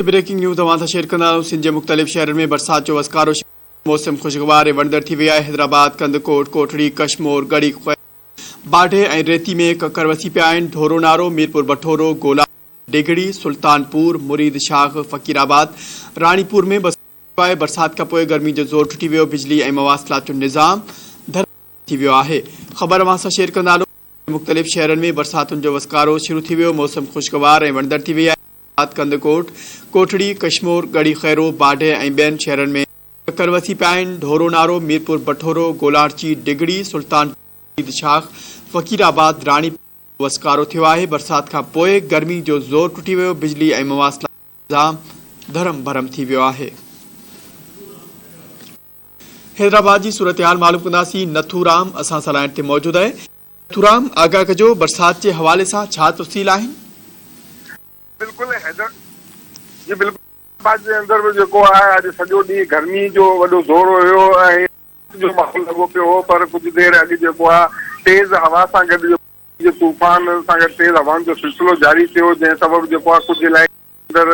Breaking news اوهان سان share ڪندا آهيون سنڌ جي مختلف شهرن ۾ برسات جو وسڪارو موسم خوشگوار ۽ وڻندڙ ٿي وئي آهي حيدرآباد، ڪنڌڪوٽ، ڪوٽڙي، ڪشمور، ڳڙهي خير، باڊهه ۽ ريتي ۾ ڪڪر وسي پيا آهن، ڍورو نارو، ميرپور بٺورو، گولا، ڊگهڙي، سلطانپور، مريد شاخ، فقير آباد، راڻيپور ۾ به آهي، برسات کانپوء گرمي جو زور ٽٽي ويو، بجلي ۽ مواصلات جو نظام ڌرم ٿي ويو آهي، خبر اوهان سان شيئر ڪندا هلون مختلف شهرن ۾ برساتن جو وسڪارو شروع ٿي ويو، موسم خوشگوار ۽ وڻندڙ ٿي وئي آهي. آباد، ڪنڌڪوٽ، ڪوٽڙي، ڪشمور، ڳڙهي خيرو، باڊهه ۽ ٻين شهرن ۾ ڪڪر وسي پيا آهن، ڍورو نارو، ميرپور بٺورو، گولاڙچي، ڊگهڙي، سلطان پور، عيد شاخ، فقير آباد، راڻي پور ۾ وسڪارو ٿيو آهي، برسات کان پوء گرمي جو زور ٽٽي ويو، بجلي ۽ مواصلات جو نظام درهم برهم ٿي ويو آهي. حيدرآباد جي صورتحال معلوم ڪنداسين، نٿو رام اسان سان لائين تي موجود آهي. نٿو رام آگاهه ڪجو برسات جي حوالي سان ڇا تفصيل آهن؟ بلڪل حيدر جي بلڪل حيدرآباد جي اندر به جيڪو آهي اڄ سڄو ڏينهن گرمي جو وڏو زور هيو ۽ جو ماحول لڳو پيو هو پر ڪجهه دير اڳ جيڪو آهي تيز هوا سان گڏ جو طوفان سان گڏ تيز هوائن جو سلسلو جاري ٿيو جنهن سبب جيڪو آهي ڪجهه علائقن اندر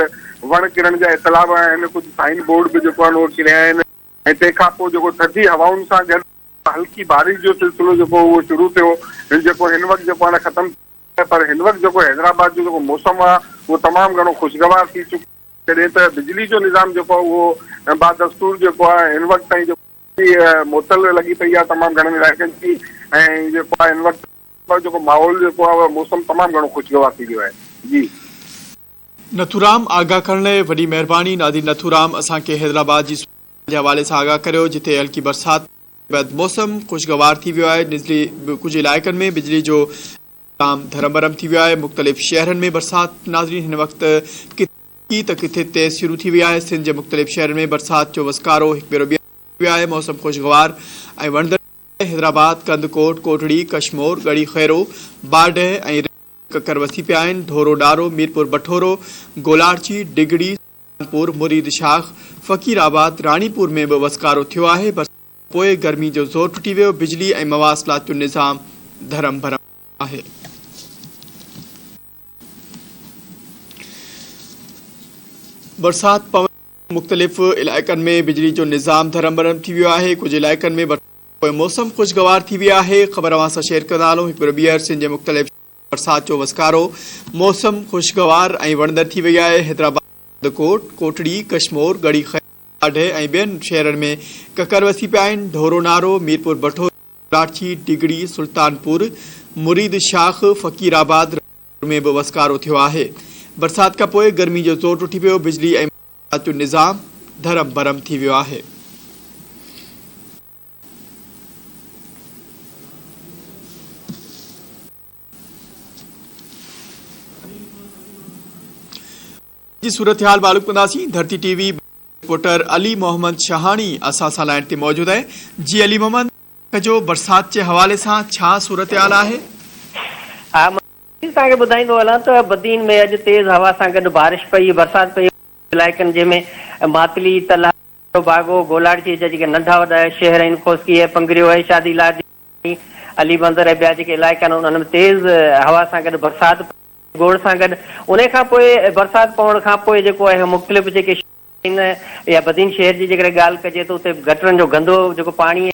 وڻ ڪرڻ جا اطلاع به آهن ڪجهه سائن بورڊ به جيڪو آهن اهو ڪريا آهن ۽ تنهن کان پوء جيڪو ٿڌي هوائن سان گڏ هلڪي بارش جو سلسلو جيڪو اهو شروع ٿيو جيڪو هن وقت جيڪو آهي ختم ٿي پر هن وقت جيڪو حيدرآباد جو جيڪو موسم آهي اهو تمام گهڻو خوشگوار ٿي چڪو جڏهن ته بجلي جو نظام جيڪو آهي اهو بادستور جيڪو آهي هن وقت تائين جيڪو معطل لڳي پئي آهي تمام گهڻن علائقن جي ۽ جيڪو آهي هن وقت جيڪو ماحول جيڪو آهي موسم تمام گهڻو خوشگوار ٿي ويو آهي جي. نٿورام آگاهه ڪرڻ لاء وڏي مهرباني ناظرين نٿورام اسان کي حيدرآباد جي صورتحال جي حوالي سان آگاهه ڪريو جتي هلڪي برسات بعد موسم خوشگوار ٿي ويو آهي نزلي ڪجهه علائقن ۾ بجلي جو نظام ڌرم برهم ٿي ويو آهي مختلف شهرن ۾ برسات ناظرين هن وقت ڪٿي ته ڪٿي تيز شروع ٿي وئي آهي سنڌ جي مختلف شهرن ۾ برسات جو وسڪارو هڪ ڀيرو ٻيهر ٿي ويو آهي موسم خوشگوار ۽ وڻندڙ حيدرآباد ڪنڌڪوٽ ڪوٽڙي ڪشمور ڳڙهي خيرو باڊهه ۽ ڪڪر وسي پيا آهن، ڍورو ڏارو، ميرپور بٺورو، گولاڙچي، ڊگهڙي، سلطانپور، مريد شاخ، فقير آباد، راڻيپور ۾ به وسڪارو ٿيو آهي، برسات کان پوء گرمي جو زور ٽٽي ويو، بجلي ۽ مواصلات جو نظام درهم برهم آهي. برسات پوڻ سان مختلف علائقن ۾ بجلي جو نظام درهم برهم ٿي ويو آهي، ڪجهه علائقن ۾ برسات پوء موسم خوشگوار ٿي وئي آهي، خبر اوهان سان شيئر ڪندا هلون هڪ ڀيرو ٻيهر سنڌ جي مختلف شهرن ۾ برسات جو وسڪارو، موسم خوشگوار ۽ وڻندڙ ٿي وئي آهي، حيدرآباد، ڪنڌڪوٽ، ڪوٽڙي، ڪشمور، ڳڙهي خير، ڏاڍي ۽ ٻين شهرن ۾ ڪڪر وسي پيا آهن، ڍورو نارو، ميرپور بٺورو، ڪراچي، ڊگهڙي، سلطانپور، مريد شاخ، فقير آباد، راڻيپور ۾ به وسڪارو ٿيو آهي، برسات کانپوء گرمي جو زور ٽٽي پيو، بجلي ۽ مواصلات جو نظام درهم برهم ٿي ويو آهي. جي صورتحال معلوم ڪنداسين Dharti T V reporter Ali Muhammad Shahani اسان سان لائن تي موجود آهي جي علي محمد جو برسات جي حوالي سان ڇا صورتحال آهي؟ ها مان توهان کي ٻڌائيندو هلان ته بدين ۾ اڄ تيز هوا سان گڏ بارش پئي برسات پئي علائقن جنهن ۾ ماتلي تلها باغو، گولاڙچي جا جيڪي ننڍا وڏا شهر آهن، کوسڪي ۽ پنگريو ۽ شادي لارجي، علي بندر ۽ ٻيا جيڪي علائقا آهن انهن ۾ تيز هوا سان گڏ برسات پئي گوڙ سان گڏ انهي کان پوء برسات پوڻ کان پوء جيڪو آهي مختلف جيڪي شهر آهن يا بدين شهر جي جيڪڏهن ڳالهه ڪجي ته اتي گٽرن جو گندو جيڪو پاڻي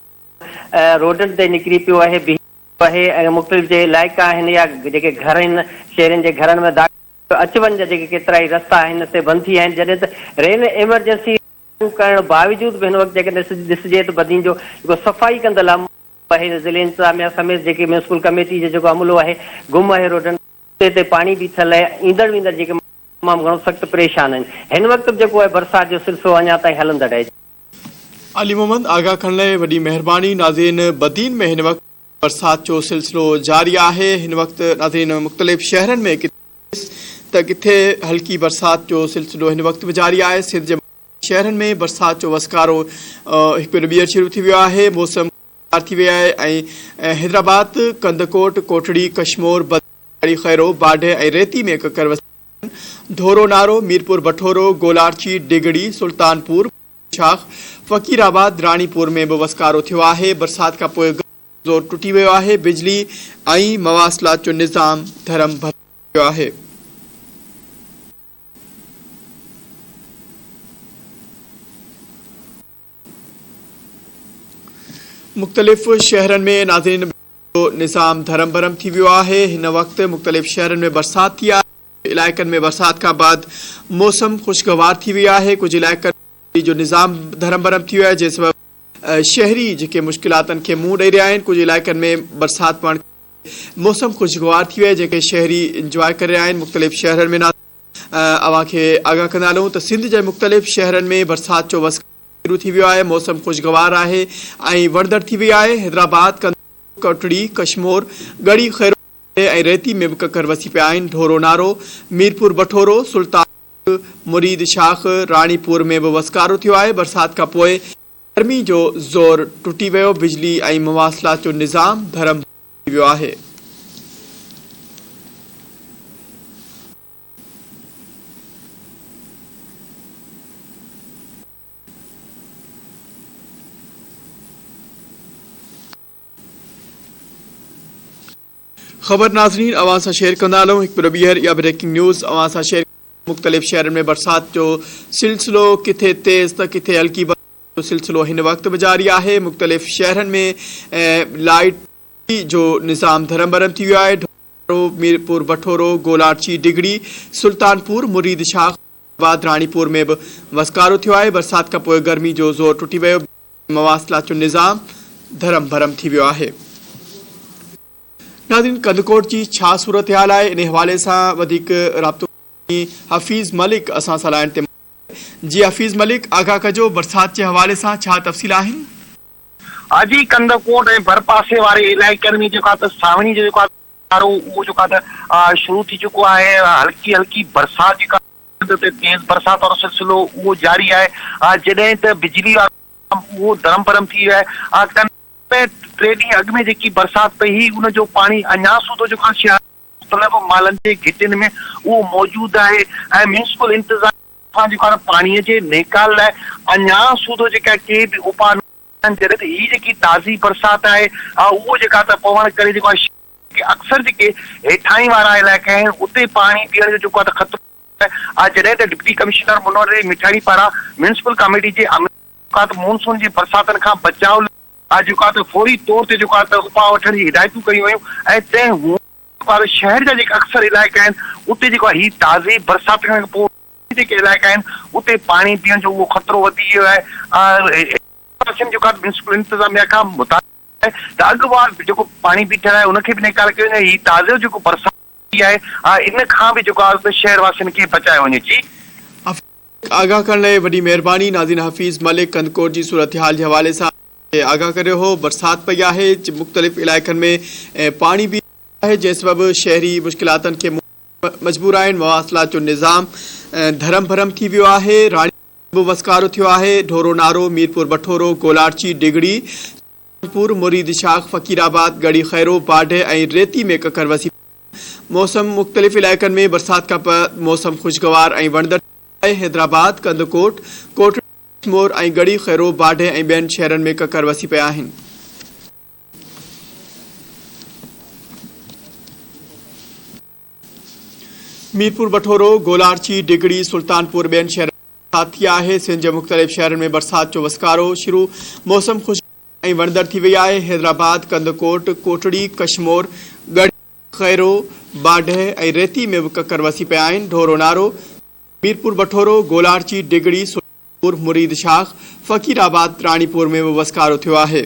روڊن تي نڪري پيو آهي بيهي ويو آهي ۽ مختلف جي علائقا آهن يا جيڪي گهر آهن شهرين جي گهرن ۾ داخل اچ وڃ جا جيڪي ڪيترائي رستا آهن سي بند ٿي ويا آهن جڏهن ته رين ايمرجنسي لاڳو ڪرڻ باوجود به هن وقت جيڪڏهن ڏسجي ته بدين جو جيڪو صفائي ڪندل عملو آهي ضلعي انتظاميا سميت جيڪي ميونسپل ڪميٽي جو جيڪو عملو آهي گم آهي روڊن تي پاڻي بيٺل آهي ايندڙ ويندڙ جيڪي تمام گهڻو سخت پريشان آهن هن وقت به جيڪو آهي برسات جو سلسلو اڃا تائين هلندڙ آهي. علي محمد آگاهه ڪرڻ لاء وڏي مهرباني ناظرين بدين ۾ هن وقت برسات جو سلسلو جاري آهي هن وقت ناظرين مختلف شهرن ۾ ڪٿي ته ڪٿي هلڪي برسات جو سلسلو هن وقت به جاري آهي سنڌ جي شهرن ۾ برسات جو وسڪارو هڪ ڀيرو ٻيهر شروع ٿي ويو آهي موسم ٿي وئي آهي ۽ حيدرآباد ڪنڌڪوٽ ڪوٽڙي ڪشمور بدين خيرو باڊهه ۽ ريتي ۾ ڪڪر وسي ڍورو نارو ميرپور بٺورو گولاڙچي ڊگهڙي سلطانپور شاخ فقير آباد راڻيپور ۾ به وسڪارو ٿيو آهي، برسات کانپوء گرمي جو زور ٽٽي ويو آهي، بجلي ۽ مواصلات جو نظام درهم برهم ٿي ويو آهي. مختلف شهرن ۾ ناظرين جو نظام ڌرم ڀرم ٿي ويو آهي هن وقت مختلف شهرن ۾ برسات ٿي آهي علائقن ۾ برسات کان بعد موسم خوشگوار ٿي وئي آهي ڪجهه علائقن جو نظام ڌرم ڀرم ٿي ويو آهي جنهن سبب شهري جيڪي مشڪلاتن کي منهن ڏئي رهيا آهن ڪجهه علائقن ۾ برسات پوڻ موسم خوشگوار ٿي ويو آهي جنهن کي شهري انجواء ڪري رهيا آهن مختلف شهرن ۾ اوهان کي آگاهه ڪندا هلون ته سنڌ جي مختلف شهرن ۾ برسات جو وسڪارو شروع ٿي ويو آهي، موسم خوشگوار آهي ۽ وڻندڙ ٿي وئي آهي، حيدرآباد، ڪنڌڪوٽ، ڪوٽڙي، ڪشمور، ڳڙهي خيرو ۽ ريتي ۾ به ڪڪر وسي پيا آهن، ڍورو نارو، ميرپور بٺورو، سلطان، مريد شاخ، راڻيپور ۾ به وسڪارو ٿيو آهي، برسات کانپوء گرمي جو زور ٽٽي ويو، بجلي ۽ مواصلات جو نظام ڌرم ٿي ويو آهي. خبر ناظرين اوهان سان شيئر ڪندا هلون هڪ ڀيرو ٻيهر اها بريڪنگ نيوز اوهان سان شيئر مختلف شهرن ۾ برسات جو سلسلو ڪٿي تيز ته ڪٿي هلڪي برسات جو سلسلو هن وقت به جاري آهي مختلف شهرن ۾ لائٽ جو نظام ڌرم برم ٿي ويو آهي ڍورو، ميرپور بٺورو، گولاڙچي، ڊگهڙي، سلطانپور، مريد شاخ، آباد، راڻيپور ۾ به وسڪارو ٿيو آهي، برسات کانپوء گرمي جو زور ٽٽي ويو، مواصلات جو نظام ڌرم ڀرم ٿي ويو آهي. ناظرين ڪنڌڪوٽ جي ڇا صورتحال آهي انهي حوالي سان وڌيڪ رابطو حفيظ ملڪ اسان سان لائين تي موجود آهي جي حفيظ ملڪ آگاهه ڪجو برسات جي حوالي سان ڇا تفصيل آهن. حاجي ڪنڌڪوٽ ۽ ڀرپاسي واري علائقن ۾ جيڪو آهي ته سانوڻي جو جيڪو آهي وارو اهو جيڪو آهي ته شروع ٿي چڪو آهي هلڪي هلڪي برسات جيڪا تي تيز برسات وارو سلسلو اهو جاري آهي جڏهن ته بجلي وارو اهو درم برم ٿي ويو آهي ڪن ۾ ٽي ڏينهن اڳ ۾ جيڪي برسات پئي هئي ان جو پاڻي اڃا سوڌو جيڪو آهي شهر مختلف مالن جي گهٽين ۾ اهو موجود آهي ۽ ميونسپل انتظاميا جيڪو آهي پاڻي جي نيڪال لاء اڃا سوڌو جيڪا ڪي به اپاء نه آهن جڏهن ته هي جيڪي تازي برسات آهي اهو جيڪا ته پوڻ ڪري جيڪو آهي اڪثر جيڪي هيٺاهين وارا علائقا آهن اتي پاڻي پيئڻ جو جيڪو آهي ته خطرو آهي جڏهن ته ڊپٽي ڪمشنر منور علي مٺاڻي پاران ميونسپل ڪاميٽي جي عملي جيڪو آهي ته مونسون جي برساتن کان بچاء لاء جيڪو آهي ته فوري طور تي جيڪو آهي ته اپاء وٺڻ جي هدايتون ڪيون ويون ۽ تنهن هوندي جيڪو آهي شهر جا جيڪي اڪثر علائقا آهن اتي جيڪو آهي هي تازي برسات کان پوء جيڪي علائقا آهن اتي پاڻي پيئڻ جو اهو خطرو وڌي ويو آهي ۽ جيڪو آهي ميونسپل انتظاميا کان مطالبو آهي ته اڳواٽ جيڪو پاڻي بيٺل آهي ان کي به نيڪال ڪيو وڃي هي تازو جيڪو برسات ٿي آهي ان کان به جيڪو آهي شهر واسين کي بچايو وڃي جي. آگاهه ڪرڻ لاء وڏي مهرباني ناظرين حفيظ ملڪ ڪنڌڪوٽ جي صورتحال جي حوالي سان آگاهه ڪريو هو برسات پئي آهي مختلف علائقن ۾ پاڻي به آهي جنهن سبب شهري مشڪلاتن کي مجبور آهن مواصلات جو نظام ڌرم ڀرم ٿي ويو آهي راڻي به وسڪارو ٿيو آهي ڍورو نارو ميرپور بٺورو گولاڙچي ڊگهڙي پور مريد شاخ فقير آباد ڳڙهي خيرو باڊهه ۽ ريتي ۾ ڪڪر وسي موسم مختلف علائقن ۾ برسات کان پوء موسم خوشگوار ۽ وڻندڙ ٿي ويو آهي. حيدرآباد، ڪنڌڪوٽ، ڪوٽڙي، ڪشمور ۽ ڳڙهي خيرو، باڊهه ۽ ٻين شهرن ۾ ڪڪر وسي پيا آهن. ميرپور بٺورو، گولاڙچي، ڊگهڙي، سلطانپور ٻين شهرن ۾ برسات ٿي آهي. سنڌ جي مختلف شهرن ۾ برسات جو وسڪارو شروع، موسم خوشگوار ۽ وڻندڙ ٿي وئي آهي. حيدرآباد، ڪنڌڪوٽ، ڪوٽڙي، ڪشمور، ڳڙهي خيرو، باڊهه ۽ ريتي ۾ به ڪڪر وسي پيا آهن. ڍورو نارو، ميرپور بٺورو، گولاڙچي، ڊگهڙي، سلطانپور، مريد شاخ، فقير آباد، راڻيپور ۾ به وسڪارو ٿيو آهي.